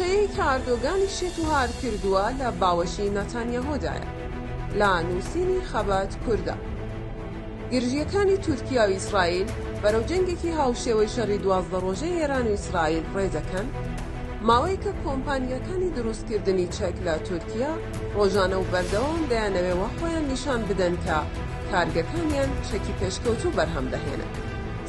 نەخشەیەی کە ئەردۆگانی شێت و هار کردووە لە باوەشی ناتانیاهۆدایە. لە نووسینی خەبات کوردە. گرژییەکانی تورکیا و ئیسرائیل بەرەو جەنگێکی هاوشێوەی شەڕی 12 ڕۆژەی ئێران و ئیسرائیل ڕێدەکەن؟ ماوەیەکە کۆمپانیاکانی دروستکردنی چەک لە تورکیا ڕۆژانە و بەردەوام دەیانەوێ وا خۆیان نیشان بدەن کە کارگەکانیان چەکی پێشکەوتوو بەرهەم دەهێنن.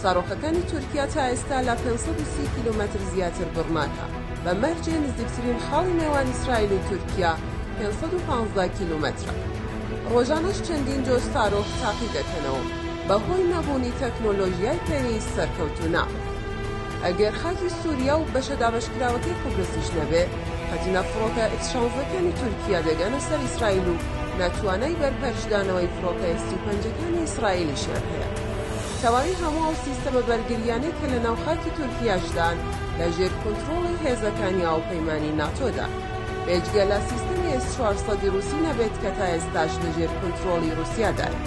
سارۆخەکانی تورکیا تا ئێستا لە 530 کیلۆمەتر زیاتر بڕ ناکا، بە مەرجێ نزیکترین خاڵی نێوان ئیسرائیل و تورکیا 515 کیلۆمەترە. ڕۆژانەش چەندین جۆر سارۆخ تاقی دەکەنەوە و بە هۆی نەبوونی تەکنۆلۆژیای پێویست سەرکەوتوو نابن. ئەگەر خاکی سوریا و بەشە دابەشکراوەکەی قوبرسیش نەبێ، قەت نە فڕۆکە ئێس شانزەکانی تورکیا دەگەنە سەر ئیسرائیل و نە توانای بەرپەرچدانەوەی فڕۆکە ئێس 35ەکانی ئیسرائیلیشیان هەیە. تەواوی هەموو ئەو سیستەمە بەرگرییانەی کە لە ناو خاکی تورکیاشدان لە ژێر کونتڕۆڵی هێزەکانی هاوپەیمانی ناتۆدان. بێجگە لە سیستەمی ئێس 400 ی ڕوسی نەبێت کە تا ئێستاش لە ژێر کونتڕۆڵی ڕوسیادایە.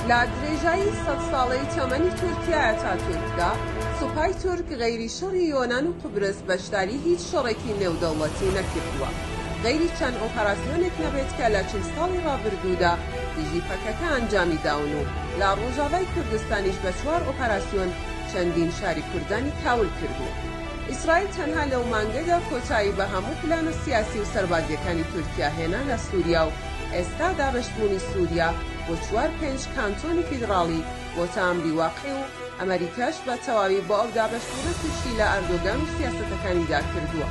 لە درێژایی سەدساڵەی تەمەنی تورکیا ئەتاتورکدا، سوپای تورک غەیری شەڕی یۆنان و قوبرس بەشداری هیچ شەڕێکی نێودەوڵەتی نەکردووە، غەیری چەند ئۆپەراسیۆنێک نەبێت کە لە 40 ساڵی ڕابردوودا دژی پەکەکە ئەنجامی داون و لە ڕۆژاڤای کوردستانیش بە چوار ئۆپەراسیۆن چەندین شاری کوردانی کاول کردووە. ئیسرائیل تەنها لەو مانگەدا کۆتایی بە هەموو پلانە سیاسی و سەربازییەکانی تورکیا هێنا لە سوریا و ئێستا دابەشبوونی سوریا بۆ چوار پێنج کانتۆنی فیدڕاڵی بۆتە ئەمری واقع و ئەمەریکاش بە تەواوی بۆ ئەو دابەشبوونە پشتی لە ئەردۆگان و سیاسەتەکانیدا کردووە.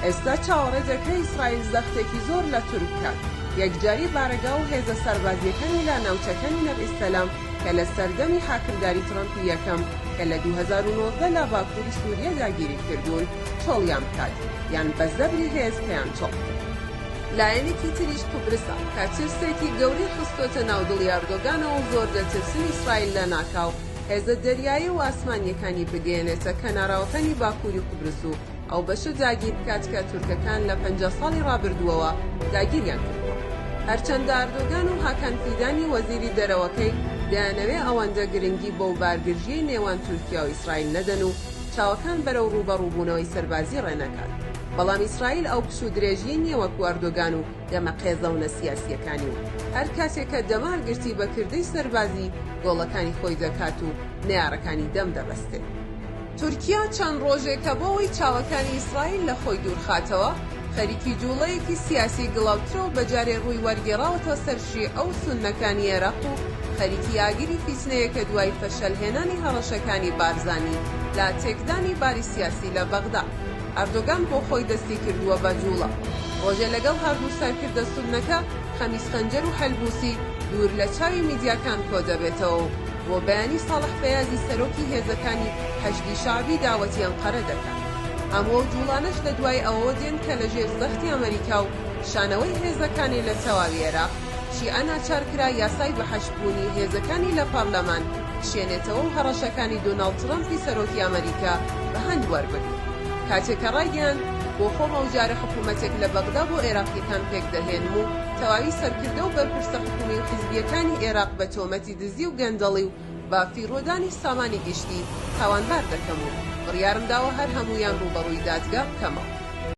ئێستا چاوەڕێ دەکرێ ئیسرائیل زەختێکی زۆر لە تورک بکات، یەکجاری بارەگا و هێزە سەربازییەکانی لە ناوچەکانی نەبئیسەلام کە لە سەردەمی حاکمداری ترەمپی یەکەم کە لە 2019 لە باکووری سووریە داگیری کردوون چۆڵیان بکات یان بە زەبری هێز پێیان چۆڵ بکەن. لایەنێکی تریش قوبرسە کە ترسێکی گەورەی خستۆتە ناو دڵی ئەردۆگانەوە و زۆر دەترسن ئیسرائیل لەناکاو هێزە دەریایی و ئاسمانییەکانی بگەیەنێتە کەناراوەکانی باکووری قوبرس و ئەو بەشە داگیر بکات کە تورکەکان لە 50 ساڵی ڕابردووەوە داگیریان کردووە. هەرچەندە ئەردۆگان و هاکان فیدانی وەزیری دەرەوەکەی دەیانەوێ ئەوەندە گرنگی بەو بارگرژییەی نێوان تورکیا و ئیسرائیل نەدەن و چاوەکان بەرەو ڕووبەڕووبوونەوەی سەربازی ڕێنەکات، بەڵام ئیسرائیل ئەو پشوو درێژیەی نیە وەکو ئەردۆگان و گەمە قێزەونە سیاسیەکانی و هەر کاتێ کە دەمار گرتی بە کردەی سەربازی گۆڵەکانی خۆی دەکات و نەیارەکانی دەم دەبەستێ. تورکیا چەند ڕۆژێکە بۆ ئەوەی چاوەکانی ئیسرائیل لە خۆی دوور خاتەوە خەریکی جوڵەیەکی سیاسی گڵاوترە و بەجارێ ڕووی وەرگێڕاوەتەوە سەر شیعە و سوننەکانی ئێراق و خەریکی ئاگری فیتنەیە کە دوای فەشەل هێنانی هەڕەشەکانی بارزانی لە تێکدانی باری سیاسی لە بەغدا ئەردۆگان بۆ خۆی دەستی کردووە بە جوڵە. ڕۆژێ لەگەڵ هەردوو سەرکردە سوننەکە خەمیس خەنجەر و حەلبوسی دوور لە چاوی میدیاکان کۆدەبێتەوە و بۆ بەیانی ساڵح فەیازی سەرۆکی هێزەکانی حەشدی شەعبی داوەتی ئەنقەرە دەکات. هەموو ئەو جوڵانەش لە دوای ئەوەوە دێن کە لە ژێر زەختی ئەمەریکا و کشانەوەی هێزەکانی لە تەواوی ئێراق، شیعە ناچار کرا یاسای بە حەشد بوونی هێزەکانی لە پەڕلەمان بکشێنێتەوە و هەڕەشەکانی دۆناڵد تڕەمپی سەرۆکی ئەمەریکا بە هەند وەربگرێت کاتێ کە ڕایگەیاند بۆ خۆم ئەوجارە حکوومەتێک لە بەغدا بۆ ئێراقییەکان پێکدەهێنم و تەواوی سەرکردە و بەرپرسە حکوومی و حیزبییەکانی ئێراق بە تۆمەتی دزی و گەندەڵی و بە فیڕۆدانی سامانی گشتی تاوانبار دەکەم و بڕیارم داوە هەر هەموویان ڕووبەڕووی دادگا بکەمەوە.